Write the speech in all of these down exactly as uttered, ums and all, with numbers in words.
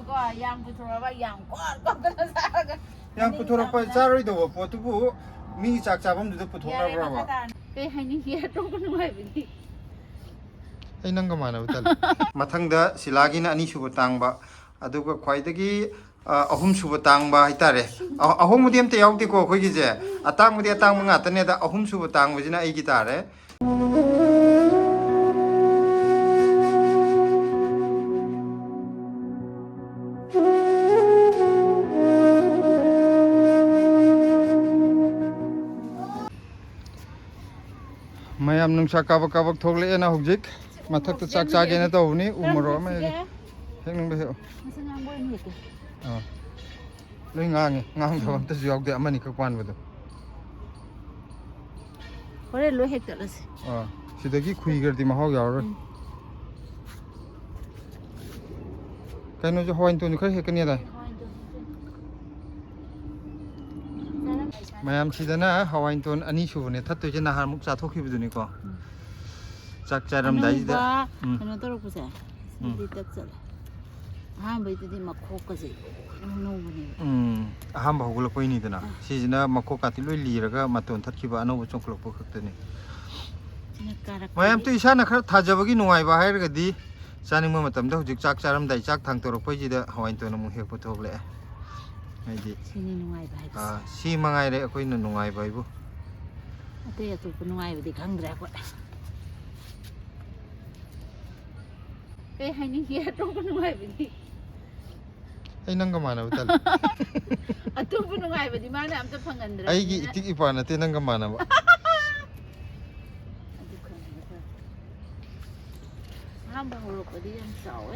ꯀꯣ, ꯌꯥꯝ ꯄꯨꯊꯣꯔꯛꯑꯕ, ꯌꯥꯝ ꯀꯣꯠ ꯀꯣꯠꯇꯅ ꯆꯥꯔꯒ ꯌꯥꯝ ꯃꯅꯤꯡ ꯄꯨꯊꯣꯔꯛꯄ ꯇꯝꯅ ꯆꯥꯔꯣꯏꯗꯧꯕ ꯄꯣꯠꯇꯨꯕꯨ ꯃꯤ ꯆꯥꯛ ꯆꯥꯐꯝꯗꯨꯗ ꯌꯥꯔꯦ, ꯄꯨꯊꯣꯛꯅꯕ꯭ꯔꯕ? ꯃꯈꯥ ꯇꯥꯔꯅꯨ꯫ ꯀꯩ ꯍꯥꯏꯅꯤꯡꯒꯦ? ꯑꯇꯣꯞꯄ ꯅꯨꯡꯉꯥꯏꯕꯗꯤ? ꯑꯩ ꯅꯪꯒ ꯃꯥꯟꯅꯕ ꯇꯜꯂꯦ꯫ ꯃꯊꯪꯗ ꯁꯤꯂꯥꯒꯤꯅ ꯑꯅꯤꯁꯨꯕ ꯇꯥꯡꯕ, ꯑꯗꯨꯒ ꯈ꯭ꯋꯥꯏꯗꯒꯤ, ꯑ, ꯑꯍꯨꯝꯁꯨꯕ ꯇꯥꯡꯕ ꯍꯥꯏꯇꯥꯔꯦ꯫ ꯑ-, ꯑꯍꯣꯡꯕꯗꯤ ꯑꯝꯇ ꯌꯥꯎꯗꯦꯀꯣ ꯑꯩꯈꯣꯏꯒꯤꯁꯦ꯫ ꯑꯇꯥꯡꯕꯗꯤ ꯑꯇꯥꯡꯕ ꯉꯥꯛꯇꯅꯦ, ꯑꯗ ꯑꯍꯨꯝꯁꯨꯕ ꯇꯥꯡꯕꯁꯤꯅ ꯑꯩꯒꯤ ꯇꯥꯔꯦ꯫ ꯃꯌꯥꯝ ꯅꯨꯡꯁꯥ ꯀꯥꯕꯛ ꯀꯥꯕꯛ ꯊꯣꯛꯂꯛꯑꯦꯅ ꯍꯧꯖꯤꯛ ꯃꯊꯛꯇ ꯆꯥꯛ ꯆꯥꯒꯦꯅ ꯇꯧꯕꯅꯤ꯫ ꯎ ꯃꯣꯔꯣꯛ ꯑꯃ ꯍꯦꯛ-, ꯍꯦꯛꯅꯤꯡꯕ ꯍꯦꯛꯑꯣ꯫ ꯃꯁꯛ ꯉꯥꯡꯕ ꯑꯣꯏꯅ ꯍꯦꯛꯀꯦ꯫ ꯑꯥ꯫ ꯂꯣꯏ ꯉꯥꯡꯉꯦ꯫ ꯉꯥꯡꯗꯕ ꯑꯝꯇꯁꯨ ꯌꯥꯎꯗꯦ, ꯑꯃꯅꯤꯈꯛ ꯄꯥꯟꯕꯗꯣ꯫ ꯍꯣꯔꯦꯟ ꯂꯣꯏ ꯍꯦꯛꯇꯠꯂꯁꯤ꯫ ꯑꯥ꯫ ꯁꯤꯗꯒꯤ ꯈꯨꯏꯈ꯭ꯔꯗꯤ ꯃꯍꯥꯎ ꯌꯥꯎꯔꯔꯣꯏ꯫ ꯎꯝ꯫ ꯀꯩꯅꯣꯁꯨ ꯍꯋꯥꯏ ꯅꯇꯣꯟꯁꯨ ꯈꯔ ꯍꯦꯛꯀꯅꯤ ꯑꯗꯥꯏ꯫ ꯃꯌꯥꯝ ꯁꯤꯗꯅ ꯍꯋꯥꯏ ꯅꯇꯣꯟ ꯑꯅꯤ ꯁꯨꯕꯅꯦ ꯊꯠꯇꯣꯏꯁꯦ, ꯅꯍꯥꯟꯃꯨꯛ ꯆꯥꯊꯣꯛꯈꯤꯕꯗꯨꯅꯤꯀꯣ꯫ ꯎꯝ꯫ ꯆꯥꯛ ꯆꯥꯔꯝꯗꯥꯏꯁꯤꯗ꯫ ꯑꯅꯧꯕ ꯎꯝ꯫ ꯀꯩꯅꯣ ꯇꯧꯔꯛꯄꯁꯦ꯫ ꯎꯝ꯫ ꯁꯤꯗꯤ ꯇꯛ ꯆꯠꯂꯦ꯫ ꯑꯍꯥꯟꯕꯩꯗꯨꯗꯤ ꯃꯈꯣꯛꯀꯁꯦ ꯂꯣꯏ ꯅꯧꯕꯅꯦꯕ꯫ ꯎꯝ꯫ ꯑꯍꯥꯟꯕ ꯍꯧꯒꯠꯂꯛꯄꯩꯅꯤꯗꯅ꯫ ꯑꯥ꯫ ꯁꯤꯁꯤꯅ ꯃꯈꯣꯛꯀꯥꯇꯤ ꯂꯣꯏ ꯂꯤꯔꯒ ꯃꯇꯣꯟ ꯊꯠꯈꯤꯕ, ꯑꯅꯧꯕ ꯆꯣꯡꯈꯠꯂꯛꯄ ꯈꯛꯇꯅꯤ꯫ ꯁꯤꯅ ꯀꯥꯔꯛꯄꯒꯤ꯫ ꯃꯌꯥꯝ ꯇꯨ ꯏꯁꯥꯅ ꯈꯔ ꯊꯥꯖꯕꯒꯤ ꯅꯨꯡꯉꯥꯏꯕ ꯍꯥꯏꯔꯒꯗꯤ ꯆꯥꯅꯤꯡꯕ ꯃꯇꯝꯗ ꯍꯧꯖꯤꯛ ꯆꯥꯛ ꯆꯥꯔꯝꯗꯥꯏ ꯆꯥꯛ ꯊꯥꯡꯇꯣꯔꯛꯄꯩꯁꯤꯗ ꯍꯋꯥꯏ ꯅꯇꯣꯟ ꯑꯃꯨꯛ ꯍꯦꯛꯄ ꯊꯣꯛꯂꯛꯑꯦ꯫ ꯍꯥꯏꯗꯤ, ꯁꯤꯅꯤ ꯅꯨꯡꯉꯥꯏꯕ ꯍꯥꯏꯕꯁꯦ꯫ ꯑꯥ, ꯁꯤ ꯃꯉꯥꯏꯔꯦ ꯑꯩꯈꯣꯏꯅ ꯅꯨꯡꯉꯥꯏꯕ ꯍꯥꯏꯕꯨ꯫ ꯑꯇꯩ ꯑꯇꯣꯞꯄ ꯅꯨꯡꯉꯥꯏꯕꯗꯤ ꯈꯪꯗ꯭ꯔꯦ ꯑꯩꯈꯣꯏ꯫ ꯀꯩ ꯍꯥꯏꯅꯤꯡꯒꯦ ꯑꯇꯣꯞꯄ ꯅꯨꯡꯉꯥꯏꯕꯗꯤ? ꯑꯩ ꯅꯪꯒ ꯃꯥꯟꯅꯕ ꯇꯜꯂꯦ꯫ ꯑꯇꯣꯞꯄ ꯅꯨꯡꯉꯥꯏꯕꯗꯤ ꯃꯥꯅ ꯑꯝꯇ ꯐꯪꯍꯟꯗ꯭ꯔꯕꯅꯤꯅ꯫ ꯑꯩꯒꯤ ꯏꯇꯤꯛ ꯏꯄꯥ ꯅꯠꯇꯦ ꯅꯪꯒ ꯃꯥꯟꯅꯕ꯫ ꯑꯗꯨ ꯈꯪꯉꯦ ꯑꯩꯈꯣꯏ꯫ ꯑꯍꯥꯟꯕ ꯍꯧꯔꯛꯄꯗꯤ ꯌꯥꯝ ꯆꯥꯎꯋꯦ꯫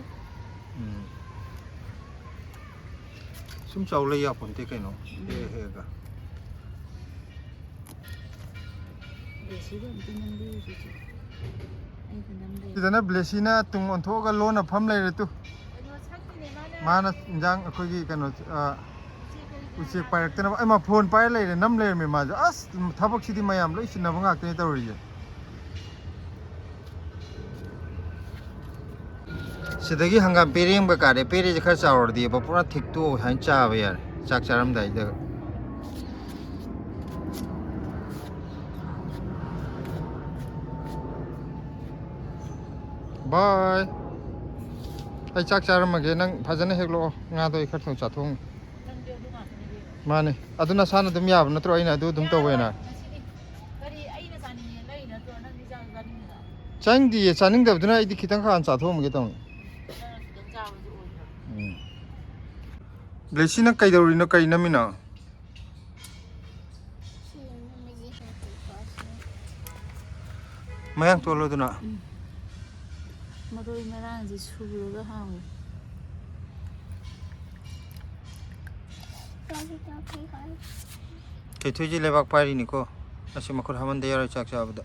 ꯎꯝ꯫ ꯁꯨꯝ ꯆꯥꯎ ꯂꯩ ꯌꯥꯄꯣꯟꯇꯦ ꯀꯩꯅꯣ꯫ ꯎꯝ꯫ ꯍꯦꯛꯑ ꯍꯦꯛꯑꯒ꯫ ꯕ꯭ꯂꯦꯁꯤꯗ ꯑꯝꯇ ꯅꯝꯕꯤꯌꯨ ꯆꯦꯆꯦ꯫ ꯑꯩꯗ ꯅꯝ ꯂꯩꯔꯦ꯫ ꯁꯤꯗꯅ ꯕ꯭ꯂꯦꯁꯤꯅ ꯇꯨꯡ ꯑꯣꯟꯊꯣꯛꯑꯒ ꯂꯣꯟꯅ ꯐꯝ ꯂꯩꯔꯦ ꯇꯨ꯫ ꯀꯩꯅꯣ ꯁꯛꯇꯤꯅꯦ ꯃꯥꯅ꯫ ꯃꯥꯅ ꯏꯟꯖꯥꯡ ꯑꯩꯈꯣꯏꯒꯤ ꯀꯩꯅꯣ, ꯑ, ꯎꯆꯦꯛ ꯀꯔꯤ ꯀꯔꯥ ꯎꯆꯦꯛ ꯄꯥꯏꯔꯛꯇꯅꯕ꯫ ꯑꯩ ꯃꯥ ꯐꯣꯟ ꯄꯥꯏꯔ ꯂꯩꯔꯦ, ꯅꯝ ꯂꯩꯔꯝꯃꯦ ꯃꯥꯁꯨ꯫ ꯑꯁ, ꯊꯕꯛꯁꯤꯗꯤ ꯃꯌꯥꯝ ꯂꯣꯏ ꯁꯤꯟꯅꯕ ꯉꯥꯛꯇꯅꯦ ꯇꯧꯔꯤꯁꯦ꯫ ꯁꯤꯗꯒꯤ ꯍꯪꯒꯥꯝ ꯄꯦꯔꯦꯡꯕ ꯀꯥꯔꯦ, ꯄꯦꯔꯦꯁꯦ ꯈꯔ ꯆꯥꯎꯔꯗꯤꯕ ꯄꯨꯔꯥ ꯊꯤꯛꯇꯣꯛꯑ ꯁꯨꯃꯥꯏꯅ ꯆꯥꯕ ꯌꯥꯔꯦ ꯆꯥꯛ ꯆꯥꯔꯝꯗꯥꯏꯗ꯫ ꯕꯥꯏ꯫ ꯑꯩ ꯆꯥꯛ ꯆꯥꯔꯝꯃꯒꯦ, ꯅꯪ ꯐꯖꯅ ꯍꯦꯛꯂꯛꯑꯣ꯫ ꯉꯥꯗꯣ ꯑꯩ ꯈꯔ ꯊꯨꯅ ꯆꯥꯊꯣꯛꯑꯝꯒꯦ꯫ ꯃꯥꯅꯦ꯫ ꯑꯗꯨ ꯅꯁꯥꯅ ꯑꯗꯨꯝ ꯌꯥꯕ ꯅꯠꯇ꯭ꯔꯣ? ꯑꯩꯅ ꯑꯗꯨ ꯑꯗꯨꯝ ꯇꯧꯋꯦꯅ꯫ ꯀꯔꯤ ꯑꯩꯅ ꯆꯥꯅꯤꯡꯉꯦ ꯂꯩ ꯅꯠꯇ꯭ꯔꯣ? ꯅꯪꯗꯤ ꯆꯥꯁꯨ ꯆꯥꯅꯤꯡꯗꯦꯅ꯫ ꯆꯥꯅꯤꯡꯗꯤꯌꯦ, ꯆꯥꯅꯤꯡꯗꯕꯗꯨꯅ ꯑꯩꯗꯤ ꯈꯤꯇꯪ ꯈꯛ ꯍꯥꯟꯅ ꯆꯥꯊꯣꯛꯑꯝꯒꯦ ꯇꯧꯅꯤ꯫ ꯅꯪꯅ ꯈꯤꯇꯪ ꯆꯥꯕꯁꯨ ꯑꯣꯏꯗ꯭ꯔꯣ? ꯎꯝ꯫ ꯕ꯭ꯂꯦꯁꯤ, ꯅꯪ ꯀꯩꯗꯧꯔꯤꯅꯣ? ꯀꯔꯤ ꯅꯝꯃꯤꯅꯣ? ꯃꯌꯥꯡ ꯇꯣꯜꯂꯣꯗꯅ꯫ ꯎꯝ꯫ ꯃꯔꯣꯏ ꯃꯔꯥꯡꯁꯦ ꯁꯨꯔꯒ ꯍꯥꯎꯋꯦ꯫ ꯆꯥꯁꯤ ꯆꯥꯁꯤ ꯍꯥꯏ꯫ ꯊꯣꯏꯊꯣꯏꯁꯦ ꯂꯩꯕꯥꯛ ꯄꯥꯏꯔꯤꯅꯤꯀꯣ꯫ ꯑꯁꯤ ꯃꯈꯨꯠ ꯍꯥꯝꯍꯟꯗ ꯌꯥꯔꯣꯏ ꯆꯥꯛ ꯆꯥꯕꯗ꯫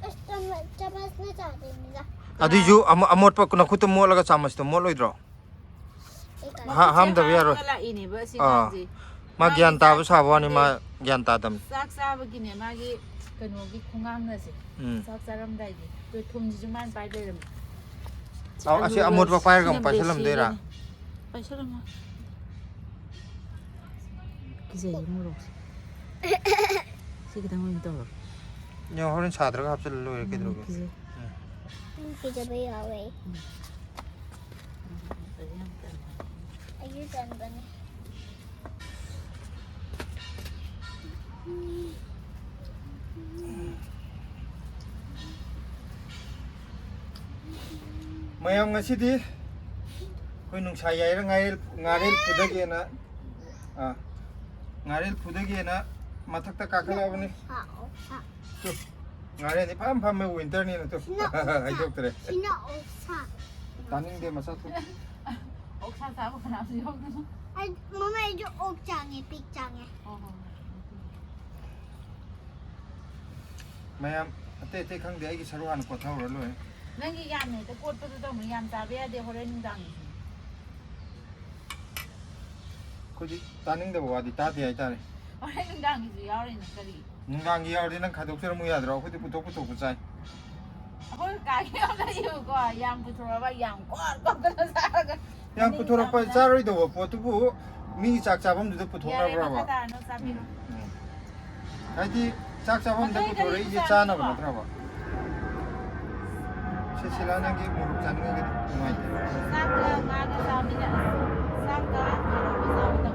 ꯑꯁ, ꯆꯃ-, ꯆꯃꯁꯅ ꯆꯥꯗꯣꯏꯅꯤꯗ꯫ ꯑꯗꯨꯏꯁꯨ ꯑꯃ-, ꯑꯃꯣꯠꯄ ꯅꯈꯨꯠꯇ ꯃꯣꯠꯂꯒ ꯆꯥꯃꯁꯇꯣ ꯃꯣꯠꯂꯣꯏꯗ꯭ꯔꯣ? ꯍꯥ-, ꯍꯥꯝꯗꯕ ꯌꯥꯔꯣꯏ꯫ ꯍꯥꯡꯉꯒ ꯂꯥꯛꯏꯅꯦꯕ ꯑꯁꯤ ꯑꯥ꯫ ꯑꯉꯥꯡꯁꯦ꯫ ꯃꯥ ꯃꯥꯒꯤ ꯒ꯭ꯌꯥꯟ ꯇꯥꯕ ꯆꯥꯛ ꯁꯥꯕ ꯋꯥꯅꯤ, ꯃꯥ ꯆꯥꯅꯤꯡꯗꯦ꯫ ꯒ꯭ꯌꯥꯟ ꯇꯥꯗꯕꯅꯤ꯫ ꯆꯥꯛ ꯆꯥꯕꯒꯤꯅꯦ ꯃꯥꯒꯤ ꯀꯩꯅꯣꯒꯤ ꯈꯣꯡꯉꯥꯡꯅꯁꯦ꯫ ꯎꯝ꯫ ꯆꯥꯛ ꯆꯥꯔꯝꯗꯥꯏꯒꯤ꯫ ꯑꯗꯨ ꯊꯨꯝꯁꯤꯁꯨ ꯃꯥꯅ ꯄꯥꯏ ꯂꯩꯔꯝꯃꯦ꯫ ꯑꯧ, ꯑꯁꯤ ꯑꯂꯨꯒ ꯑꯃꯣꯠꯄ ꯄꯥꯏꯔꯒ ꯑꯃꯨꯛ ꯁꯤꯅ ꯄꯥꯏꯁꯜꯂꯝꯗꯣꯏꯔꯥ? ꯕ꯭ꯂꯦꯁꯤꯒꯤꯅꯦ꯫ ꯄꯥꯏꯁꯜꯂꯝꯃꯣ꯫ ꯀꯤꯖꯩꯌꯦ ꯃꯣꯔꯣꯛꯁꯦ꯫ ꯁꯤ ꯈꯤꯇꯪ ꯑꯣꯏꯅ ꯇꯧꯔꯣ꯫ ꯌꯥ, ꯍꯣꯔꯦꯟ ꯁꯥꯗ꯭ꯔꯒ ꯍꯥꯞꯆꯤꯜꯂ ꯂꯣꯏꯔꯦ, ꯎꯝ, ꯀꯩꯗꯧꯔꯒꯦ? ꯀꯤꯖꯩ꯫ ꯎꯝ꯫ ꯎꯝ, ꯀꯤꯖꯕ ꯌꯥꯎꯋꯦ꯫ ꯎꯝ꯫ ꯑꯩꯁꯨ ꯇꯟꯕꯅꯦ꯫ ꯃꯌꯥꯝ, ꯉꯁꯤꯗꯤ ꯑꯩꯈꯣꯏ ꯅꯨꯡꯁꯥ ꯌꯥꯏꯔ ꯉꯥꯔꯦꯜ, ꯉꯥꯔꯦꯜ ꯐꯨꯗꯒꯦꯅ, ꯑꯥ, ꯉꯥꯔꯦꯜ ꯐꯨꯗꯒꯦꯅ ꯃꯊꯛꯇ ꯀꯥꯈꯠꯂꯛꯑꯕꯅꯤ꯫ ꯁꯥ, ꯑꯣꯛꯁꯥ꯫ ꯇꯨ, ꯉꯥꯔꯦꯜꯗꯤ ꯐꯝ ꯐꯝꯃꯦ, ꯋꯤꯟꯇꯔꯅꯤꯅ ꯇꯨ꯫ ꯁꯤꯅ ꯑꯣꯛꯁꯥ꯫ ꯍꯥꯏꯗꯣꯛꯇ꯭ꯔꯦ꯫ ꯁꯤꯅ ꯑꯣꯛꯁꯥ꯫ ꯇꯥꯅꯤꯡꯗꯦ ꯃꯆꯥ ꯊꯣꯛ꯫ ꯑꯣꯛꯁꯥ ꯆꯥꯕ ꯀꯅꯥꯁꯨ ꯌꯥꯎꯗꯅ꯫ ꯑꯩ, ꯃꯃꯥ, ꯑꯩꯁꯨ ꯑꯣꯛ ꯆꯥꯅꯤꯡꯉꯦ, ꯄꯤꯛ ꯆꯥꯅꯤꯡꯉꯦ꯫ ꯍꯣꯏ, ꯍꯣꯏ, ꯍꯣꯏ꯫ ꯃꯌꯥꯝ, ꯑꯇꯩ ꯑꯇꯩ ꯈꯪꯗꯦ, ꯑꯩꯒꯤ ꯁꯔꯨ ꯍꯥꯟꯅ ꯀꯣꯠꯊꯍꯧꯔ ꯂꯣꯏꯔꯦ꯫ ꯅꯪꯒꯤ ꯌꯥꯝꯅ ꯍꯦꯛꯇ ꯀꯣꯠꯄꯗꯨ ꯇꯧꯅꯨ, ꯌꯥꯝ ꯆꯥꯕ ꯌꯥꯗꯦ ꯍꯣꯔꯦꯟ ꯅꯨꯡꯗꯥꯡꯒꯤꯁꯨ꯫ ꯑꯩꯈꯣꯏꯗꯤ ꯇꯥꯅꯤꯡꯗꯕ ꯋꯥꯗꯤ ꯇꯥꯗꯦ ꯍꯥꯏꯇꯥꯔꯦ꯫ ꯍꯣꯔꯦꯟ ꯅꯨꯡꯗꯥꯡꯒꯤꯁꯨ ꯌꯥꯎꯔꯤꯅꯦ ꯀꯔꯤ? ꯅꯨꯡꯗꯥꯡꯒꯤ ꯌꯥꯎꯔꯗꯤ ꯅꯪ ꯈꯥꯏꯗꯣꯛꯆꯔꯝꯃꯨ ꯌꯥꯗ꯭ꯔꯣ? ꯑꯩꯈꯣꯏꯗꯤ ꯄꯨꯊꯣꯛ ꯄꯨꯊꯣꯛꯄ ꯆꯥꯏ꯫ ꯑꯩꯈꯣꯏ ꯀꯥꯒꯤ ꯑꯃ ꯂꯩꯌꯦꯕꯀꯣ, ꯌꯥꯝ ꯄꯨꯊꯣꯔꯛꯑꯕ, ꯌꯥꯝ ꯀꯣꯠ ꯀꯣꯠꯇꯅ ꯆꯥꯔꯒ ꯌꯥꯝ ꯃꯅꯤꯡ ꯄꯨꯊꯣꯔꯛꯄ ꯇꯝꯅ꯫ ꯆꯥꯔꯣꯏꯗꯧꯕ ꯄꯣꯠꯇꯨꯕꯨ ꯃꯤ ꯆꯥꯛ ꯆꯥꯐꯝꯗꯨꯗ ꯌꯥꯔꯦ, ꯄꯨꯊꯣꯛꯅꯕ꯭ꯔꯕ? ꯃꯈꯥ ꯇꯥꯔꯅꯨ, ꯆꯥꯕꯤꯔꯣ꯫ ꯎꯝ꯫ ꯍꯥꯏꯗꯤ ꯆꯥꯛ ꯆꯥꯐꯝꯗ ꯑꯩꯈꯣꯏ ꯄꯨꯊꯣꯔꯛꯏꯁꯦ ꯀꯔꯤꯁꯨ ꯆꯥꯅꯕ ꯆꯥꯗꯦꯀꯣ꯫ ꯅꯠꯇ꯭ꯔꯕ? ꯁꯦꯁꯤꯂꯥ, ꯅꯪꯒꯤ ꯃꯣꯔꯣꯛ ꯆꯥꯅꯤꯡꯉꯒꯗꯤ ꯅꯨꯡꯉꯥꯏꯇꯦ꯫ ꯆꯥꯛꯀ ꯉꯥꯒ ꯆꯥꯃꯤꯟꯅ-, ꯆꯥꯛꯀ ꯀꯩꯅꯣꯒ ꯆꯥꯕꯗ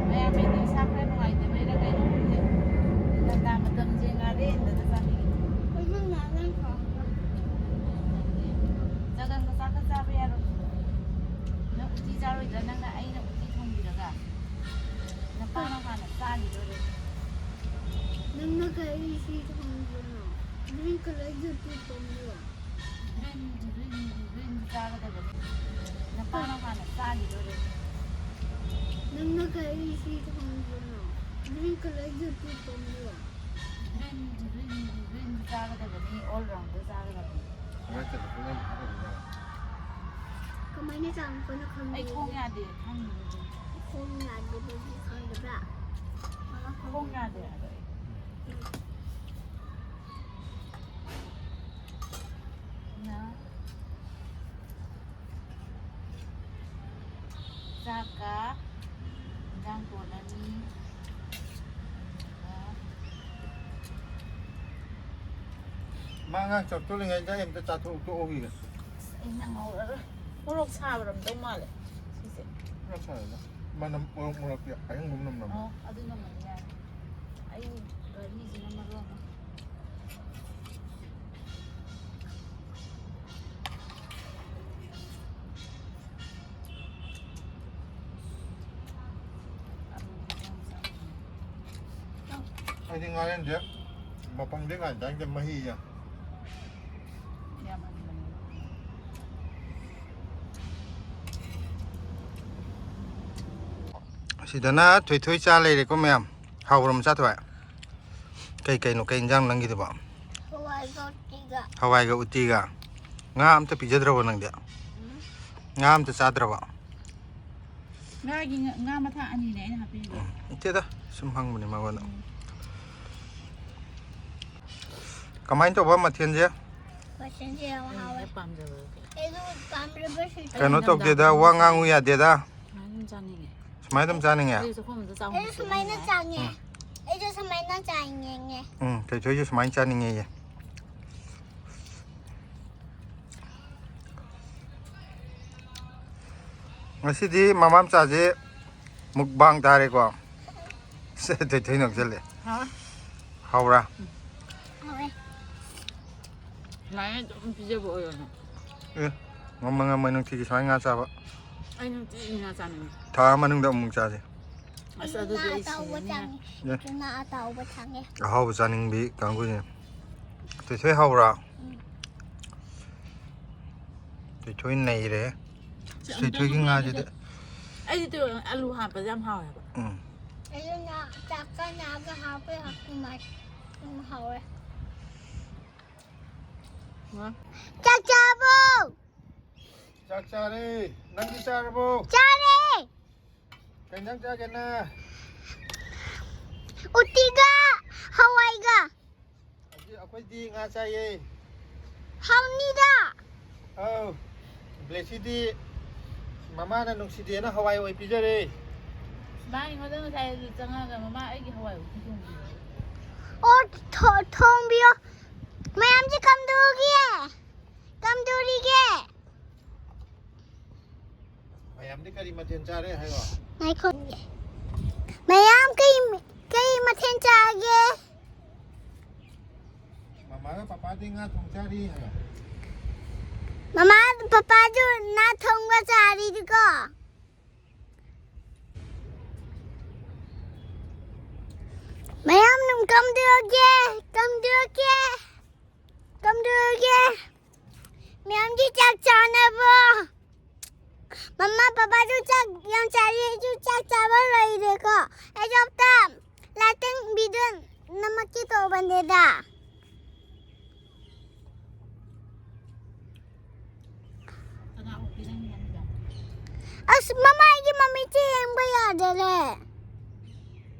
ꯃꯌꯥꯝ ꯑꯩꯗꯤ ꯏꯁꯥ ꯈꯔ ꯅꯨꯡꯉꯥꯏꯇꯕꯩꯔꯥ ꯀꯩꯅꯣ ꯈꯪꯗꯦ꯫ ꯏꯪꯊꯝꯊꯥ ꯃꯇꯝꯁꯦ ꯉꯥꯔꯦꯟꯗꯅ ꯆꯥꯅꯤꯡꯉꯤ꯫ ꯑꯩꯁꯨ ꯉꯥꯔꯦꯟ ꯊꯣꯡꯉꯦ꯫ ꯖꯒꯟꯒ ꯆꯥꯛꯀ ꯆꯥꯕ ꯌꯥꯔꯣꯏ꯫ ꯅꯪ ꯎꯇꯤ ꯆꯥꯔꯣꯏꯗ꯭ꯔꯥ? ꯅꯪꯅ, ꯑꯩꯅ ꯎꯇꯤ ꯊꯣꯡꯕꯤꯔꯒ ꯅꯄꯥꯅ ꯍꯥꯟꯅ ꯆꯥꯈꯤꯗꯣꯔꯦ꯫ ꯅꯪꯅ ꯀꯔꯤ ꯁꯤ ꯊꯣꯡꯕꯅꯣ? Green colour ꯒꯤ ꯎꯇꯤ ꯊꯣꯡꯕ꯭ꯔꯣ? Green, green, green ꯆꯥꯒꯗꯕꯅꯤ꯫ ꯅꯄꯥꯅ ꯍꯥꯟꯅ ꯆꯥꯈꯤꯗꯣꯔꯦ꯫ ꯅꯪꯅ ꯀꯔꯤ ꯁꯤ ꯊꯣꯡꯕꯅꯣ? Green colour ꯒꯤ ꯎꯇꯤ ꯊꯣꯡꯕ꯭ꯔꯣ? Green, green, green ꯆꯥꯒꯗꯕꯅꯤ, all round ꯆꯥꯒꯗꯕꯅꯤ꯫ ꯀꯃꯥꯏꯅ ꯇꯧꯔꯒ ꯅꯪ ꯍꯥꯞꯄꯤꯅꯣ? ꯀꯃꯥꯏꯅ ꯆꯥꯕꯅꯣ ꯑꯩꯈꯣꯏꯅ ꯈꯪꯗꯦ꯫ ꯑꯩ ꯈꯣꯡ ꯌꯥꯗꯦ, ꯈꯪꯗꯦ꯫ ꯈꯣꯡ ꯌꯥꯗꯕꯒꯤ ꯈꯪꯗꯕ꯭ꯔꯥ? ꯈꯣꯡ ꯌꯥꯗꯦ ꯍꯥꯏꯕ ꯑꯩ꯫ ꯎꯝ꯫ ꯅ ꯆꯥꯛꯀ ꯏꯟꯖꯥꯡ ꯇꯣꯠꯂꯅꯤ꯫ ꯑꯗꯨꯒ ꯃꯥ ꯑꯉꯥꯡ ꯆꯥꯛ ꯇꯣꯠꯂꯤꯉꯩꯗ ꯑꯩ ꯑꯝꯇ ꯆꯥꯊꯣꯛ ꯇꯣꯛꯍꯧꯈꯤꯒꯦ꯫ ꯑꯁ, ꯑꯩ ꯅꯪꯍꯧꯔꯔꯣꯏ꯫ ꯃꯣꯔꯣꯛ ꯁꯥꯕꯔꯝꯗꯧ ꯃꯥꯜꯂꯦ ꯁꯤꯁꯦ꯫ ꯈꯔ ꯐꯔꯦꯗ꯫ ꯃꯅꯝ, ꯃꯣꯔꯣꯛ ꯃꯣꯔꯣꯛꯇꯤ ꯑꯍꯤꯡꯕ ꯅꯝ ꯅꯝꯃꯦ꯫ ꯑꯣ, ꯑꯗꯨ ꯅꯝꯃꯗꯤ ꯌꯥꯔꯦ꯫ ꯑꯩ ꯘꯔꯤꯁꯤꯅ ꯃꯔꯣꯟ ꯑꯃ꯫ ꯑꯩꯗꯤ ꯉꯥꯔꯦꯟꯁꯦ ꯃꯄꯪꯗꯤ ꯉꯥꯏ ꯇꯥꯏꯗ ꯃꯍꯤꯁꯦ꯫ ꯑꯁꯤꯗꯅ ꯊꯣꯏꯊꯣꯏ ꯆꯥ ꯂꯩꯔꯦꯀꯣ ꯃꯌꯥꯝ꯫ ꯍꯥꯎꯕ꯭ꯔꯣ ꯃꯆꯥ ꯊꯣꯏ? ꯀꯩ ꯀꯩꯅꯣ, ꯀꯩ ꯏꯟꯖꯥꯡ ꯅꯪꯒꯤꯗꯨꯕꯣ? ꯍꯋꯥꯏꯒ ꯎꯇꯤꯒ꯫ ꯍꯋꯥꯏꯒ ꯎꯇꯤꯒ꯫ ꯉꯥ ꯑꯝꯇ ꯄꯤꯖꯗ꯭ꯔꯕꯣ ꯅꯪꯗꯤ? ꯎꯝ꯫ ꯉꯥ ꯑꯝꯇ ꯆꯥꯗ꯭ꯔꯕꯣ? ꯉꯥꯒꯤ ꯉꯥ, ꯉꯥ ꯃꯊꯥ ꯑꯅꯤꯅꯦ ꯑꯩꯅ ꯍꯥꯞꯄꯤꯔꯤꯗꯣ꯫ ꯅꯠꯇꯦꯗ, ꯁꯨꯝ ꯍꯪꯕꯅꯦ ꯃꯉꯣꯟꯗ꯫ ꯀꯃꯥꯏꯅ ꯇꯧꯕ ꯃꯊꯦꯜꯁꯦ? ꯃꯊꯦꯜꯁꯦ ꯌꯥꯝ ꯍꯥꯎꯋꯦ꯫ ꯑꯩꯅ ꯄꯥꯝꯖꯕ꯫ ꯑꯩꯁꯨ ꯄꯥꯝꯖꯕ ꯁꯤ ꯀꯩꯅꯣ ꯇꯧꯗꯦꯗ, ꯋꯥ ꯉꯥꯡꯉꯨ ꯌꯥꯗꯦꯗ꯫ ꯁꯨꯃꯥꯏꯅ ꯑꯗꯨꯝ ꯆꯥꯅꯤꯡꯉꯦ꯫ ꯁꯨꯃꯥꯏꯅ ꯑꯗꯨꯝ ꯆꯥꯅꯤꯡꯉꯦ꯫ ꯑꯩ ꯆꯥꯛꯈꯨꯝ ꯑꯝꯇ ꯆꯥꯎꯅ ꯑꯩꯁꯨ ꯁꯨꯃꯥꯏꯅ ꯆꯥꯡꯉꯦ꯫ ꯑꯩꯁꯨ ꯁꯨꯃꯥꯏꯅ ꯆꯥꯡꯉꯦ꯫ ꯎꯝ, ꯊꯣꯏꯊꯣꯏꯁꯨ ꯁꯨꯃꯥꯏꯅ ꯆꯥꯅꯤꯡꯉꯦꯌꯦ꯫ ꯉꯁꯤꯗꯤ ꯃꯃꯥ ꯃꯆꯥꯁꯦ ꯃꯨꯛꯕꯥꯡ ꯇꯥꯔꯦꯀꯣ꯫ ꯁꯦ, ꯊꯣꯏꯊꯣꯏ ꯅꯣꯛꯁꯜꯂꯦ꯫ ꯍꯥ? ꯍꯥꯎꯕ꯭ꯔꯥ? ꯍꯥꯎꯋꯦ꯫ ꯁꯨꯃꯥꯏꯅ ꯑꯗꯨꯝ ꯄꯤꯖꯕ ꯑꯣꯏꯔꯣꯅ꯫ ꯑꯦ, ꯉꯝꯃ ꯉꯝꯃ ꯅꯨꯡꯇꯤꯒꯤ ꯁꯨꯃꯥꯏꯅ ꯉꯥ ꯆꯥꯕ꯫ ꯑꯩ ꯅꯨꯡꯇꯤꯒꯤ ꯉꯥ ꯆꯥꯅꯤꯡꯉꯦ꯫ ꯊꯥ ꯃꯅꯨꯡꯗ ꯑꯃꯨꯛ ꯆꯥꯁꯦ꯫ ꯑꯁ ꯑꯗꯨꯗꯤ ꯉꯥ ꯑꯩ ꯑꯇꯥꯎꯕ ꯁꯤꯔꯅꯤ꯫ ꯆꯥꯡꯉꯦ꯫ ꯌꯥ꯫ ꯉꯥ ꯑꯇꯥꯎꯕ ꯆꯥꯡꯉꯦ꯫ ꯑꯍꯥꯎꯕ ꯆꯥꯅꯤꯡꯕꯤ ꯀꯥꯡꯕꯨꯁꯤꯅꯦ꯫ ꯊꯣꯏꯊꯣꯏ ꯍꯥꯎꯕ꯭ꯔꯥ? ꯊꯣꯏꯊꯣꯏ ꯅꯩꯔꯦ꯫ ꯊꯣꯏꯊꯣꯏꯒꯤ ꯉꯥꯁꯤꯗꯤ꯫ ꯑꯩꯗꯤ ꯇꯨ ꯑꯂꯨ ꯍꯥꯞꯄꯁꯦ ꯌꯥꯝ ꯍꯥꯎꯋꯦꯕ꯫ ꯎꯝ꯫ ꯑꯩꯁꯨ ꯉꯥ ꯆꯥꯛꯀ ꯉꯥꯒ ꯍꯥꯞꯄꯦ ꯍꯥꯞꯄ ꯃꯥꯜꯂꯦ꯫ ꯎꯝ, ꯍꯥꯎꯋꯦ꯫ ꯉꯥ꯫ ꯆꯥꯛ ꯆꯥꯕꯣ? ꯆꯥꯛ ꯆꯥꯔꯦ꯫ ꯅꯪꯗꯤ ꯆꯥꯔꯕꯣ? ꯆꯥꯔꯦ꯫ ꯀꯩ ꯏꯟꯖꯥꯡ ꯆꯥꯒꯦꯅ? ꯎꯇꯤꯒ ꯍꯋꯥꯏꯒ꯫ ꯑꯩꯈꯣꯏꯗꯤ ꯉꯥ ꯆꯥꯏꯌꯦ꯫ ꯍꯥꯎꯅꯤꯗ꯫ ꯑꯧ꯫ ꯕ꯭ꯂꯦꯁꯤꯗꯤ ꯃꯃꯥꯅ ꯅꯨꯡꯁꯤꯗꯦꯅ ꯍꯋꯥꯏ ꯑꯣꯏ ꯄꯤꯖꯔꯦ꯫ ꯃꯥ ꯑꯩꯉꯣꯟꯗ ꯉꯁꯥꯏ ꯑꯗꯨ ꯆꯪꯉꯒ ꯃꯃꯥ ꯑꯩꯒꯤ ꯍꯋꯥꯏ ꯎꯇꯤ ꯊꯣꯡꯕꯤꯌꯣ꯫ ꯑꯣ, ꯊꯣ-, ꯊꯣꯡꯕꯤꯌꯣ꯫ ꯃꯌꯥꯝꯁꯦ ꯀꯝꯗꯧꯒꯦ? ꯀꯝꯗꯧꯔꯤꯒꯦ? ꯃꯌꯥꯝꯗꯤ ꯀꯔꯤ ꯃꯊꯦꯜ ꯆꯥꯔꯦ ꯍꯥꯏꯔꯣ? ꯉꯥꯏꯈꯣ꯫ ꯃꯌꯥꯝ ꯀꯩ, ꯀꯩ ꯃꯊꯦꯜ ꯆꯥꯒꯦ? ꯃꯃꯥꯒ ꯄꯄꯥꯗꯤ ꯉꯥ ꯊꯣꯡ ꯆꯥꯔꯤ ꯍꯥꯏꯔꯣ? ꯃꯃꯥ ꯄꯄꯥꯁꯨ ꯉꯥ ꯊꯣꯡꯕ ꯆꯥꯔꯤꯀꯣ꯫ ꯃꯌꯥꯝ ꯅꯨꯡ ꯀꯝꯗꯧꯒꯦ? ꯀꯝꯗꯧꯒꯦ? ꯀꯝꯗꯧꯒꯦ? ꯃꯌꯥꯝꯒꯤ ꯆꯥꯛ ꯆꯥꯅꯕ꯫ ꯃꯃꯥ ꯄꯄꯥꯁꯨ ꯆꯥꯛ ꯌꯥꯝ ꯆꯥꯔꯤ, ꯑꯩꯁꯨ ꯆꯥꯛ ꯆꯥꯕ ꯂꯣꯏꯔꯦꯀꯣ꯫ ꯑꯩꯁꯨ ꯑꯝꯇ ꯂꯥꯏꯇꯤꯡ ꯚꯤꯗꯤꯑꯣ ꯅꯝꯃꯛꯀꯦ ꯇꯧꯕꯅꯦꯗ꯫ ꯑꯁ, ꯃꯃꯥꯏꯒꯤ ꯃꯃꯤꯠꯁꯦ ꯌꯦꯡꯕ ꯌꯥꯗꯔꯦ꯫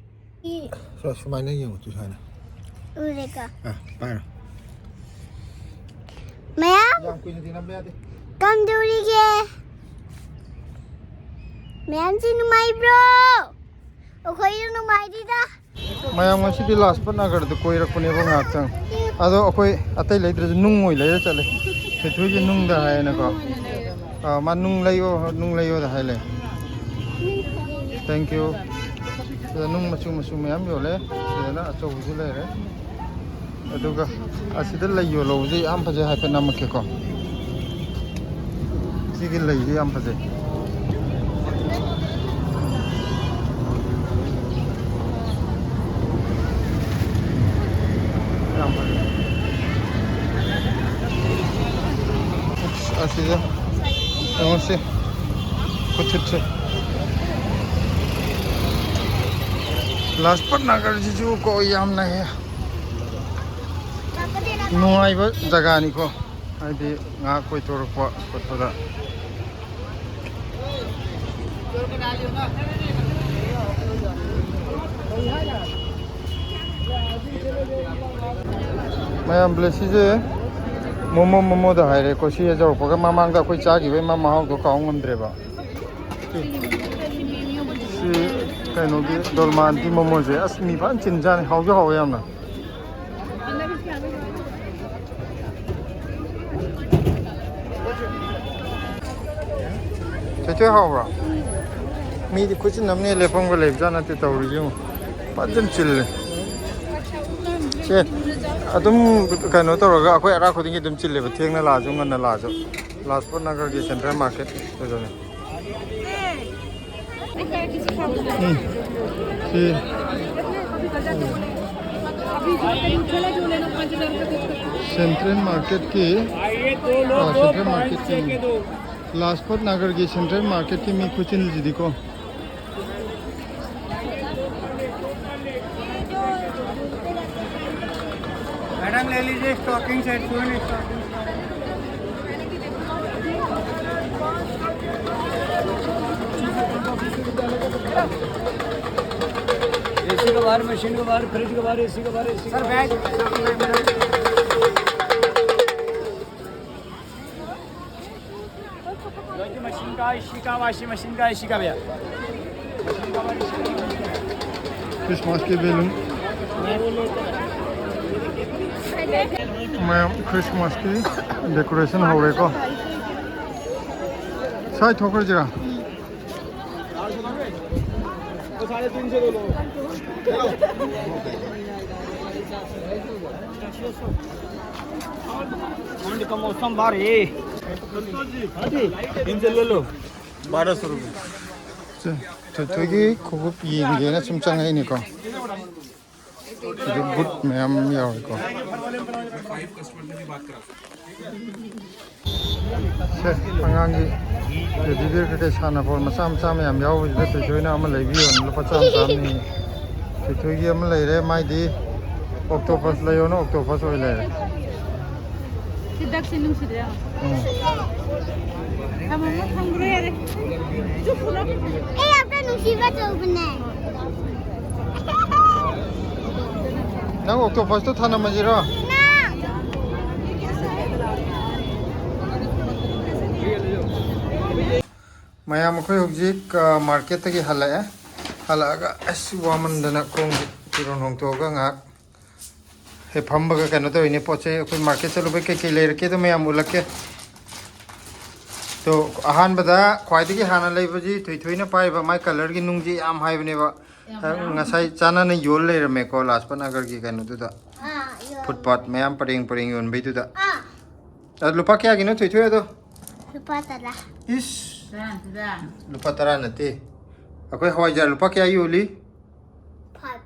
ꯁꯨꯃꯥꯏꯅ ꯌꯦꯡꯉꯨ, ꯇꯨ ꯁꯨꯃꯥꯏꯅ꯫ ꯎꯔꯦꯀꯣ꯫ ꯑꯥ, ꯄꯥꯏꯔꯣ꯫ ꯃꯌꯥꯝ ꯌꯥꯝ ꯀꯨꯏꯅꯗꯤ ꯅꯝꯕ ꯌꯥꯗꯦ꯫ ꯀꯝꯗꯧꯔꯤꯒꯦ? ꯃꯌꯥꯝꯁꯤ ꯅꯨꯡꯉꯥꯏꯕ꯭ꯔꯣ? ꯑꯩꯈꯣꯏꯁꯨ ꯅꯨꯡꯉꯥꯏꯔꯤꯗ꯫ ꯃꯌꯥꯝ ꯉꯁꯤꯗꯤ ꯂꯥꯖꯄꯠ ꯅꯒꯔꯗ ꯀꯣꯏꯔꯛꯄꯅꯦꯕ ꯉꯥꯏꯍꯥꯛꯇꯪ꯫ ꯑꯗꯣ ꯑꯩꯈꯣꯏ ꯑꯇꯩ ꯂꯩꯗ꯭ꯔꯁꯨ ꯅꯨꯡ ꯑꯣꯏ ꯂꯩꯔ ꯆꯠꯂꯦ꯫ ꯁꯤꯊꯣꯏꯁꯦ ꯅꯨꯡꯗ ꯍꯥꯏꯌꯦꯅꯀꯣ꯫ ꯑꯥ, ꯃꯥ ꯅꯨꯡ ꯂꯩꯌꯣ, ꯅꯨꯡ ꯂꯩꯌꯣꯗ ꯍꯥꯏ ꯂꯩ꯫ Thank you꯫ ꯁꯤꯗ ꯅꯨꯡ ꯃꯆꯨ ꯃꯆꯨ ꯃꯌꯥꯝ ꯌꯣꯜꯂꯦ꯫ ꯁꯤꯗꯅ ꯑꯆꯧꯕꯁꯨ ꯂꯩꯔꯦ꯫ ꯑꯗꯨꯒ ꯑꯁꯤꯗ ꯂꯩ ꯌꯣꯜꯍꯧꯕꯁꯦ ꯌꯥꯝ ꯐꯖꯩ, ꯍꯥꯏꯐꯦꯠ ꯅꯝꯃꯛꯀꯦꯀꯣ꯫ ꯁꯤꯒꯤ ꯂꯩꯁꯦ ꯌꯥꯝ ꯐꯖꯩ꯫ ꯌꯥꯝ ꯐꯖꯩ꯫ ꯑꯁ, ꯑꯁꯤꯗ ꯌꯦꯡꯉꯨꯁꯤ꯫ ꯈꯨꯠ ꯊꯤꯠꯁꯦ꯫ ꯂꯥꯖꯄꯠ ꯅꯒꯔꯁꯤꯁꯨ ꯀꯣ ꯌꯥꯝꯅ ꯍꯦ ꯅꯨꯡꯉꯥꯏꯕ ꯖꯒꯥꯅꯤꯀꯣ, ꯍꯥꯏꯗꯤ ꯉꯥꯏꯍꯥꯛ ꯀꯣꯏꯊꯣꯔꯛꯄ ꯈꯣꯠꯄꯗ꯫ ꯃꯌꯥꯝ ꯕ꯭ꯂꯦꯁꯤꯁꯦ ꯃꯣꯃꯣ ꯃꯣꯃꯣꯗ ꯍꯥꯏꯔꯦꯀꯣ꯫ ꯁꯤ ꯌꯧꯔꯛꯄꯒ ꯃꯃꯥꯡꯗ ꯑꯩꯈꯣꯏ ꯆꯥꯈꯤꯕꯩ ꯃꯥ ꯃꯍꯥꯎꯗꯣ ꯀꯥꯎ ꯉꯝꯗ꯭ꯔꯦꯕ꯫ ꯁꯤ ꯀꯩꯅꯣꯒꯤ ꯗꯣꯜꯃꯥꯟꯒꯤ ꯃꯣꯃꯣꯁꯦ ꯑꯁ ꯃꯤ ꯐꯖꯅ ꯆꯤꯟꯖꯥꯅꯤ, ꯍꯥꯎꯁꯨ ꯍꯥꯎꯋꯦ ꯌꯥꯝꯅ꯫ ꯆꯦꯆꯦ ꯍꯥꯎꯕ꯭ꯔꯣ? ꯃꯤꯗꯤ ꯈꯨꯠꯆꯤꯟ ꯑꯃꯅꯦ, ꯂꯦꯞꯐꯝꯒ ꯂꯩꯕꯖꯥꯠ ꯅꯠꯇꯦ ꯇꯧꯔꯤꯁꯦ ꯌꯦꯡꯉꯨ꯫ ꯐꯖꯅ ꯆꯤꯜꯂꯦ꯫ ꯁꯦ, ꯑꯗꯨꯝ ꯀꯩꯅꯣ ꯇꯧꯔꯒ ꯑꯩꯈꯣꯏ ꯑꯔꯥꯛ ꯈꯨꯗꯤꯡꯒꯤ ꯑꯗꯨꯝ ꯆꯤꯜꯂꯦꯕ, ꯊꯦꯡꯅ ꯂꯥꯛꯑꯁꯨ ꯉꯟꯅ ꯂꯥꯛꯑꯁꯨ꯫ ꯂꯥꯖꯄꯠ ꯅꯒꯔꯒꯤ ꯁꯦꯟꯇ꯭ꯔꯦꯜ ꯃꯥꯔꯀꯦꯠ ꯑꯗꯨꯗꯅꯦ꯫ ꯎꯝ, ꯁꯤ ꯁꯦꯟꯇ꯭ꯔꯦꯜ ꯃꯥꯔꯀꯦꯠꯀꯤ, ꯑꯥ, ꯁꯦꯟꯇ꯭ꯔꯦꯜ ꯃꯥꯔꯀꯦꯠꯀꯤ, ꯂꯥꯖꯄꯠ ꯅꯒꯔꯒꯤ ꯁꯦꯟꯇ꯭ꯔꯦꯜ ꯃꯥꯔꯀꯦꯠꯀꯤ ꯃꯤ ꯈꯨꯆꯤꯟꯁꯤꯗꯤꯀꯣ꯫ मैडम, ले लीजिए stocking set, full stocking. AC का बाहर, मशीन का बाहर, फ्रिज का बाहर, एसी का बाहर, एसी का बाहर। मशीन का, एसी का, वॉशिंग मशीन का, एसी का भैया। Christmas के balloon. ꯃꯌꯥꯝ Christmas ꯀꯤ decoration ꯍꯧꯔꯦꯀꯣ. ꯁ꯭ꯋꯥꯏ ꯊꯣꯛꯈ꯭ꯔꯁꯤꯔꯥ? ठंड का मौसम बाहर है। तीन से ले लो। बारह सौ रुपये. ꯁꯦ, ꯊꯣꯏꯊꯣꯏꯒꯤ ꯈꯣꯡꯎꯞ ꯌꯦꯡꯒꯦꯅ ꯁꯨꯝ ꯆꯪꯉꯛꯏꯅꯤꯀꯣ. ꯁꯤꯗ ꯕꯨꯠ ꯃꯌꯥꯝ ꯌꯥꯎꯔꯦꯀꯣ. ꯁꯦ, ꯑꯉꯥꯡꯒꯤ teddy bear ꯀꯩꯀꯩ ꯁꯥꯟꯅꯄꯣꯠ ꯃꯆꯥ ꯃꯆꯥ ꯃꯌꯥꯝ ꯌꯥꯎꯕꯁꯤꯗ ꯊꯣꯏꯊꯣꯏꯅ ꯑꯃ ꯂꯩꯕꯤꯌꯣꯅ ꯂꯨꯄꯥ ꯆꯥꯝꯃ ꯆꯥꯝꯃꯅꯤ. ꯊꯣꯏꯊꯣꯏꯒꯤ ꯑꯃ ꯂꯩꯔꯦ, ꯃꯥꯏꯗꯤ octopus ꯂꯩꯌꯣꯅ octopus ꯑꯣꯏ ꯂꯩꯔꯦ. ꯁꯤ ꯗꯛꯁꯤ ꯅꯨꯡꯁꯤꯗ꯭ꯔꯥ? ꯎꯝ. ꯊꯝꯃꯣ, ꯊꯝꯈ꯭ꯔꯣ ꯌꯥꯔꯦ. ꯑꯩ ꯌꯥꯝꯅ ꯅꯨꯡꯁꯤꯕ ꯇꯧꯕꯅꯦ꯫ ꯅꯪ octopus ꯇꯣ ꯊꯅꯝꯃꯁꯤꯔꯣ? ꯃꯌꯥꯝ ꯑꯩꯈꯣꯏ ꯍꯧꯖꯤꯛ market ꯇꯒꯤ ꯍꯜꯂꯛꯑꯦ. ꯍꯜꯂꯛꯑꯒ ꯑꯁ ꯋꯥꯃꯟꯗꯅ ꯈꯣꯡꯁꯦ ꯐꯤꯔꯣꯟ ꯍꯣꯡꯗꯣꯛꯑꯒ ꯉꯥꯏꯍꯥꯛ ꯍꯦꯛ ꯐꯝꯕꯒ ꯀꯩꯅꯣ ꯇꯧꯔꯤꯅꯦ꯫ ꯄꯣꯠ ꯆꯩ ꯑꯩꯈꯣꯏ market ꯆꯠꯂꯨꯕꯩ ꯀꯩꯀꯩ ꯂꯩꯔꯛꯀꯦꯗꯣ ꯃꯌꯥꯝ ꯎꯠꯂꯛꯀꯦ꯫ ꯇꯣ, ꯑꯍꯥꯟꯕꯗ ꯈ꯭ꯋꯥꯏꯗꯒꯤ ꯍꯥꯟꯅ ꯂꯩꯕꯁꯤ ꯊꯣꯏꯊꯣꯏꯅ ꯄꯥꯏꯕ ꯃꯥꯏ colour ꯒꯤ ꯅꯨꯡꯁꯤ ꯌꯥꯝ ꯍꯥꯏꯕꯅꯦꯕ꯫ ꯉꯁꯥꯏ ꯆꯥꯅꯅ ꯌꯣꯜ ꯂꯩꯔꯝꯃꯦꯀꯣ ꯂꯥꯖꯄꯠ ꯅꯒꯔꯒꯤ ꯀꯩꯅꯣꯗꯨꯗ꯫ ꯑꯥ, ꯌꯣ-, Footpath ꯃꯌꯥꯝ ꯄꯔꯦꯡ ꯄꯔꯦꯡ ꯌꯣꯟꯕꯩꯗꯨꯗ꯫ ꯑꯥ, ꯑꯗꯣ ꯂꯨꯄꯥ ꯀꯌꯥꯒꯤꯅꯣ ꯊꯣꯏꯊꯣꯏ ꯑꯗꯣ? ꯂꯨꯄꯥ ꯇꯔꯥ꯫ ꯏꯁ! ꯂꯨꯄꯥ ꯇꯔꯥ ꯅꯠꯇꯦ꯫ ꯑꯩꯈꯣꯏ ꯍꯋꯥꯏꯖꯥꯔ ꯂꯨꯄꯥ ꯀꯌꯥ ꯌꯣꯜꯂꯤ? Five.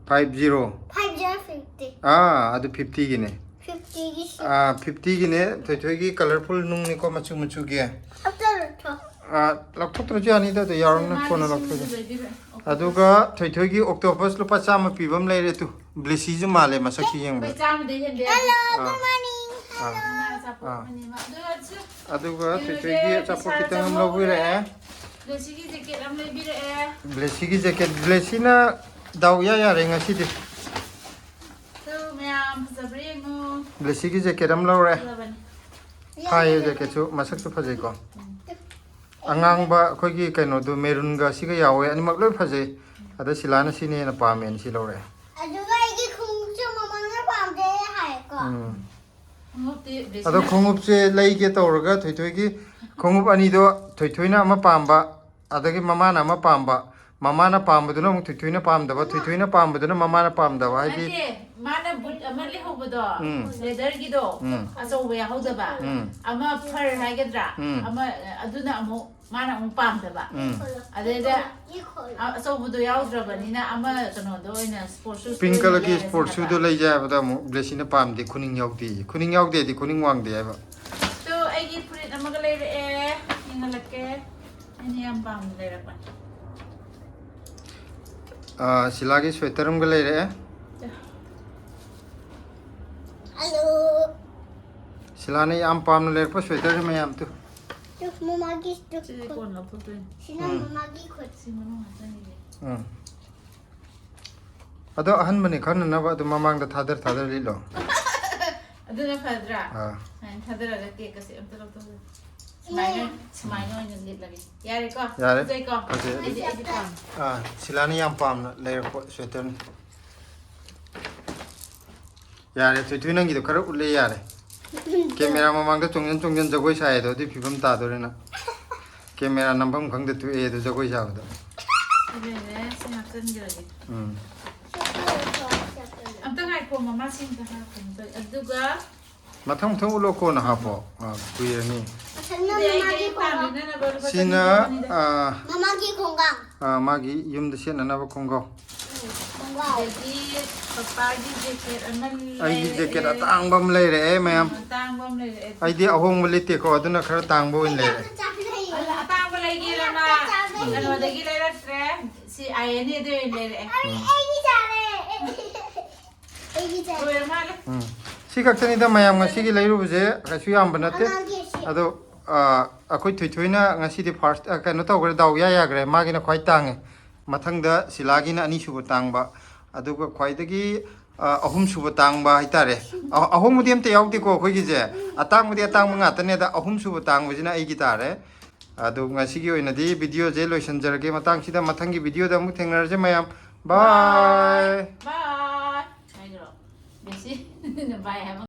Five zero. Five zero fifty. ꯑꯥ, ꯑꯗꯨ fifty ꯒꯤꯅꯦ꯫ Fifty ꯒꯤ ꯁꯤ-, ꯑꯥ, fifty ꯒꯤꯅꯦ꯫ ꯊꯣꯏꯊꯣꯏꯒꯤ colourful ꯅꯨꯡꯅꯤꯀꯣ, ꯃꯆꯨ ꯃꯆꯨꯒꯤ꯫ ꯑꯝꯇ ꯂꯧꯊꯣꯛ꯫ ꯑꯥ, ꯂꯧꯊꯣꯛꯇ꯭ꯔꯁꯨ ꯌꯥꯅꯤꯗ, ꯑꯗꯨ ꯌꯥꯎꯔꯝꯅ ꯀꯣꯟꯅ ꯂꯧꯊꯣꯛꯑꯒꯦ꯫ ꯑꯗꯨꯒ ꯊꯣꯏꯊꯣꯏꯒꯤ octopus ꯂꯨꯄꯥ ꯆꯥꯝꯃ ꯄꯤꯕ ꯑꯃ ꯂꯩꯔꯦ ꯇꯨ꯫ Blessy ꯁꯨ ꯃꯥꯜꯂꯦ ꯃꯁꯛꯁꯤ ꯌꯦꯡꯕꯗ꯫ ꯆꯥꯝꯃꯗꯩ ꯍꯦꯟꯗꯦ꯫ Hello, ꯑꯥ꯫ good morning. ꯑꯥ꯫ Hello. ꯃꯥ ꯑꯆꯥꯄꯣꯠ ꯑꯥ꯫ ꯑꯃꯅꯦꯕ꯫ ꯑꯗꯨꯒ ꯁꯤ-, ꯑꯗꯨꯒ ꯏꯔꯨꯖꯦ, ꯊꯣꯏꯊꯣꯏꯒꯤ ꯑꯆꯥꯄꯣꯠ ꯄꯩꯁꯥ ꯈꯤꯇꯪ ꯑꯃ ꯆꯪꯍꯧꯔꯦ꯫ ꯂꯧꯕꯤꯔꯛꯑꯦ꯫ ꯕ꯭ꯂꯦꯁꯤꯒꯤ ꯖꯦꯀꯦꯠ ꯑꯃ ꯂꯩꯕꯤꯔꯛꯑꯦ꯫ ꯕ꯭ꯂꯦꯁꯤꯒꯤ ꯖꯦꯀꯦꯠ, ꯕ꯭ꯂꯦꯁꯤꯅ ꯗꯥꯎ ꯏꯌꯥ ꯌꯥꯔꯦ ꯉꯁꯤꯗꯤ꯫ ꯑꯗꯨ ꯃꯌꯥꯝ ꯐꯖꯕ꯭ꯔꯥ ꯌꯦꯡꯉꯨ꯫ ꯕ꯭ꯂꯦꯁꯤꯒꯤ ꯖꯦꯀꯦꯠ ꯑꯃ ꯂꯧꯔꯦ꯫ ꯐꯖꯕꯅꯤ꯫ ꯐꯥꯏꯌꯦ ꯖꯦꯀꯦꯠꯁꯨ, ꯃꯁꯛꯁꯨ ꯐꯖꯩꯀꯣ꯫ ꯑꯉꯥꯡꯕ ꯑꯩꯈꯣꯏꯒꯤ ꯀꯩꯅꯣꯗꯣ ꯃꯦꯔꯨꯟꯒ ꯁꯤꯒ ꯌꯥꯎꯋꯦ, ꯑꯅꯤꯃꯛ ꯂꯣꯏ ꯐꯖꯩ꯫ ꯑꯗ ꯁꯤꯂꯥꯅ ꯁꯤꯅ ꯍꯦꯟꯅ ꯄꯥꯝꯃꯦꯅ ꯁꯤ ꯂꯧꯔꯦ꯫ ꯑꯗꯨꯒ ꯑꯩꯒꯤ ꯈꯣꯡꯎꯞꯁꯨ ꯃꯃꯥꯅ ꯄꯥꯝꯗꯦ ꯍꯥꯏꯀꯣ꯫ ꯎꯝ꯫ ꯈꯣꯡꯎꯞꯇꯤ ꯑꯗꯣ ꯕ꯭ꯂꯦꯁꯤꯅ ꯈꯣꯡꯎꯞꯁꯦ ꯂꯩꯒꯦ ꯇꯧꯔꯒ ꯊꯣꯏꯊꯣꯏꯒꯤ ꯈꯣꯡꯎꯞ ꯑꯅꯤꯗꯣ ꯊꯣꯏꯊꯣꯏꯅ ꯑꯃ ꯄꯥꯝꯕ, ꯑꯗꯒꯤ ꯃꯃꯥꯅ ꯑꯃ ꯄꯥꯝꯕ, ꯃꯃꯥꯅ ꯄꯥꯝꯕꯗꯨꯅ ꯑꯃꯨꯛ ꯊꯣꯏꯊꯣꯏꯅ ꯄꯥꯝꯗꯕ, ꯊꯣꯏꯊꯣꯏꯅ ꯄꯥꯝꯕꯗꯨꯅ ꯃꯃꯥꯅ ꯄꯥꯝꯗꯕ, ꯍꯥꯏꯗꯤ ꯅꯠꯇꯦ, ꯃꯥꯅ ꯕꯨꯠ ꯑꯃ ꯂꯩꯍꯧꯕꯗꯣ, ꯎꯝ꯫ ꯂꯦꯗꯔꯒꯤꯗꯣ, ꯎꯝ꯫ ꯑꯆꯧꯕ ꯌꯥꯍꯧꯗꯕ, ꯎꯝ꯫ ꯑꯃ ꯐꯔ ꯍꯥꯏꯒꯗ꯭ꯔꯥ, ꯎꯝ꯫ ꯑꯃ, ꯑꯗꯨꯅ ꯑꯃꯨꯛ ꯃꯥꯅ ꯑꯃꯨꯛ ꯄꯥꯝꯗꯕ꯫ ꯎꯝ꯫ ꯑꯗꯩꯗ ꯑ-, ꯑꯆꯧꯕꯗꯣ ꯌꯥꯎꯗ꯭ꯔꯕꯅꯤꯅ ꯑꯃ ꯀꯩꯅꯣꯗꯣ ꯑꯣꯏꯅ sports shoes ꯄꯤꯡ ꯑꯣꯏꯅ ꯀꯂꯔꯒꯤ ꯂꯩꯔꯁꯦ sports ꯍꯥꯏꯕ꯫ Shoeꯗꯣ ꯂꯩꯖꯦ ꯍꯥꯏꯕꯗ ꯑꯃꯨꯛ ꯕ꯭ꯂꯦꯁꯤꯅ ꯄꯥꯝꯗꯦ, ꯈꯨꯅꯤꯡ ꯌꯥꯎꯗꯦ꯫ ꯈꯨꯅꯤꯡ ꯌꯥꯎꯗꯦꯗꯤ ꯈꯨꯅꯤꯡ ꯋꯥꯡꯗꯦ ꯍꯥꯏꯕ꯫ ꯇꯣ, ꯑꯩꯒꯤ ꯐꯨꯔꯤꯠ ꯑꯃꯒ ꯂꯩꯔꯛꯑꯦ, ꯌꯦꯡꯍꯜꯂꯛꯀꯦ꯫ ꯑꯩꯅ ꯌꯥꯝ ꯄꯥꯝꯅ ꯂꯩꯔꯛꯄꯅꯦ꯫ ꯑꯥ, ꯁꯤꯂꯥꯒꯤ sweater ꯑꯃꯒ ꯂꯩꯔꯛꯑꯦ꯫ ꯍꯜꯂꯣ꯫ ꯁꯤꯂꯥꯅ ꯌꯥꯝ ꯄꯥꯝꯅ ꯂꯩꯔꯛꯄ sweaterꯁꯦ ꯃꯌꯥꯝ ꯇꯨ꯫ ꯇꯨ, ꯃꯃꯥꯒꯤ ꯇꯨ ꯁꯤꯗꯤ ꯈꯨꯠ꯫ ꯀꯣꯟꯅ ꯂꯧꯊꯣꯛꯇꯣꯏꯅꯤ꯫ ꯁꯤꯅ ꯎꯝ꯫ ꯃꯃꯥꯒꯤ ꯈꯨꯠ꯫ ꯁꯤ ꯃꯅꯨꯡ ꯍꯥꯞꯆꯟꯈꯤꯒꯦ꯫ ꯎꯝ꯫ ꯑꯗꯣ ꯑꯍꯟꯕꯅꯤ ꯈꯪꯅꯅꯕ ꯑꯗꯨꯝ ꯃꯃꯥꯡꯗ ꯊꯥꯗꯔ ꯊꯥꯗꯔ ꯂꯤꯠꯂꯣ꯫ ꯑꯗꯨꯅ ꯐꯗ꯭ꯔꯥ? ꯑꯥ꯫ ꯁꯨꯃꯥꯏꯅ ꯊꯥꯗꯔꯒ ꯇꯦꯛꯀꯁꯦ ꯑꯝꯇ ꯂꯧꯊꯣꯛꯑꯣ꯫ ꯁꯨꯃꯥꯏꯅ, ꯁꯨꯃꯥꯏꯅ ꯑꯣꯏꯅ ꯂꯤꯠꯂꯒꯦ꯫ ꯌꯥꯔꯦꯀꯣ? ꯌꯥꯔꯦ꯫ ꯐꯖꯩꯀꯣ? ꯐꯖꯩ ꯑꯗꯨ꯫ ꯑꯩꯗꯤ, ꯑꯩꯗꯤ ꯄꯥꯝꯃꯦ꯫ ꯑꯥ, ꯁꯤꯂꯥꯅ ꯌꯥꯝ ꯄꯥꯝꯅ ꯂꯩꯔꯛꯄ sweaterꯅꯤ꯫ ꯌꯥꯔꯦ, ꯊꯣꯏꯊꯣꯏ ꯅꯪꯒꯤꯗꯣ ꯈꯔ ꯎꯠꯂꯦ ꯌꯥꯔꯦ꯫ Camera ꯃꯃꯥꯡꯗ ꯆꯣꯡꯖꯟ ꯆꯣꯡꯖꯟ ꯖꯒꯣꯏ ꯁꯥꯏ ꯑꯗꯣ ꯑꯗꯨꯏ ꯐꯤꯕꯝ ꯇꯥꯗꯣꯔꯦ ꯅꯪ꯫ Camera ꯅꯝꯐꯝ ꯈꯪꯗ ꯇꯣꯛꯑꯦ ꯑꯗꯣ ꯖꯒꯣꯏ ꯁꯥꯕꯗꯣ꯫ ꯁꯤ ꯂꯩꯔꯦ, ꯁꯤ ꯍꯥꯞꯆꯤꯟꯈ꯭ꯔꯒꯦ꯫ ꯎꯝ꯫ ꯑꯝꯇ ꯉꯥꯏꯈꯣ, ꯃꯃꯥ ꯁꯤ ꯑꯝꯇ ꯍꯥꯞꯀꯦ꯫ ꯑꯗꯨꯒ ꯃꯊꯪ ꯃꯊꯪ ꯎꯠꯂꯣ, ꯀꯣꯟꯅ ꯍꯥꯞꯄꯣ꯫ ꯑꯥ, ꯀꯨꯏꯔꯅꯤ꯫ ꯃꯊꯪꯅ ꯁꯤꯗꯤ ꯑꯩꯒꯤ ꯃꯃꯥꯒꯤ ꯈꯣꯡꯒ꯭ꯔꯥꯎ꯫ ꯄꯥꯝꯃꯤꯅꯅꯕ ꯂꯨꯄꯥ ꯁꯤꯅ, ꯆꯅꯤꯒꯤ ꯈꯛꯇꯅꯤꯗ꯫ ꯑꯥ, ꯃꯃꯥꯒꯤ ꯈꯣꯡꯒ꯭ꯔꯥꯎ꯫ ꯑꯥ, ꯃꯥꯒꯤ ꯌꯨꯝꯗ ꯁꯦꯠꯅꯅꯕ ꯈꯣꯡꯒ꯭ꯔꯥꯎ꯫ ꯎꯝ, ꯈꯣꯡꯒ꯭ꯔꯥꯎ꯫ ꯑꯗꯒꯤ ꯄꯄꯥꯒꯤ ꯖꯦꯀꯦꯠ ꯑꯃ ꯑꯩꯒꯤ ꯖꯦꯀꯦꯠ ꯂꯩꯔꯛꯑꯦ꯫ ꯑꯇꯥꯡꯕ ꯑꯃ ꯂꯩꯔꯛꯑꯦ, ꯃꯌꯥꯝ꯫ ꯎꯝ, ꯑꯇꯥꯡꯕ ꯑꯃ ꯂꯩꯔꯛꯑꯦ꯫ ꯑꯩꯗꯤ ꯑꯍꯣꯡꯕ ꯂꯤꯠꯇꯦꯀꯣ, ꯑꯗꯨꯅ ꯈꯔ ꯇꯥꯡꯕ ꯑꯣꯏꯅ ꯂꯩꯔꯛꯑꯦ꯫ ꯑꯗꯨ ꯑꯇꯥꯡꯕ ꯂꯩꯒꯦꯔꯅ ꯎꯝ꯫ ꯀꯩꯅꯣꯗꯒꯤ ꯂꯩꯔꯛꯇ꯭ꯔꯦ, ꯁꯤ ꯑꯥꯏ ꯑꯦꯟ ꯑꯦꯗ ꯑꯣꯏꯅ ꯂꯩꯔꯛꯑꯦ꯫ ꯎꯝ꯫ ꯑꯩꯒꯤ ꯆꯥꯔꯦ꯫ ꯑꯩꯒꯤ ꯆꯥꯔꯦ꯫ ꯂꯣꯏꯔ ꯃꯥꯜꯂꯦ꯫ ꯎꯝ꯫ ꯁꯤ ꯈꯛꯇꯅꯤꯗ ꯃꯌꯥꯝ ꯉꯁꯤꯒꯤ ꯂꯩꯔꯨꯕꯁꯦ, ꯀꯩꯁꯨ ꯌꯥꯝꯕ ꯅꯠꯇꯦ꯫ ꯑꯉꯥꯡꯒꯤ ꯁꯤ꯫ ꯑꯗꯣ ꯑꯩꯈꯣꯏ ꯊꯣꯏꯊꯣꯏꯅ ꯉꯁꯤꯗꯤ ꯐꯥꯔꯁ ꯀꯩꯅꯣ ꯇꯧꯈ꯭ꯔꯦ, ꯗꯥꯎ ꯏꯌꯥ ꯌꯥꯈ꯭ꯔꯦ, ꯃꯥꯒꯤꯅ ꯈ꯭ꯋꯥꯏ ꯇꯥꯡꯉꯦ꯫ ꯃꯊꯪꯗ ꯁꯤꯂꯥꯒꯤꯅ ꯑꯅꯤꯁꯨꯕ ꯇꯥꯡꯕ, ꯑꯗꯨꯒ ꯈ꯭ꯋꯥꯏꯗꯒꯤ ꯑ, ꯑꯍꯨꯝꯁꯨꯕ ꯇꯥꯡꯕ ꯍꯥꯏꯇꯥꯔꯦ꯫ ꯑ- ꯑꯍꯣꯡꯕꯗꯤ ꯑꯝꯇ ꯌꯥꯎꯗꯦꯀꯣ ꯑꯩꯈꯣꯏꯒꯤꯁꯦ, ꯑꯇꯥꯡꯕꯗꯤ ꯑꯇꯥꯡꯕ ꯉꯥꯛꯇꯅꯦ, ꯑꯗ ꯑꯍꯨꯝꯁꯨꯕ ꯇꯥꯡꯕꯁꯤꯅ ꯑꯩꯒꯤ ꯇꯥꯔꯦ꯫ ꯑꯗꯣ ꯉꯁꯤꯒꯤ ꯑꯣꯏꯅꯗꯤ ꯚꯤꯗꯤꯑꯣꯁꯦ ꯂꯣꯏꯁꯤꯟꯖꯔꯒꯦ ꯃꯇꯥꯡꯁꯤꯗ꯫ ꯃꯊꯪꯒꯤ ꯚꯤꯗꯤꯑꯣꯗ ꯑꯃꯨꯛ ꯊꯦꯡꯅꯔꯁꯦ ꯃꯌꯥꯝ꯫ ꯕꯥꯏ꯫ ꯕꯥꯏ ꯍꯥꯏꯈ꯭ꯔꯣ꯫ ꯃꯦꯁꯤ ꯕꯥꯏ ꯍꯥꯏꯕ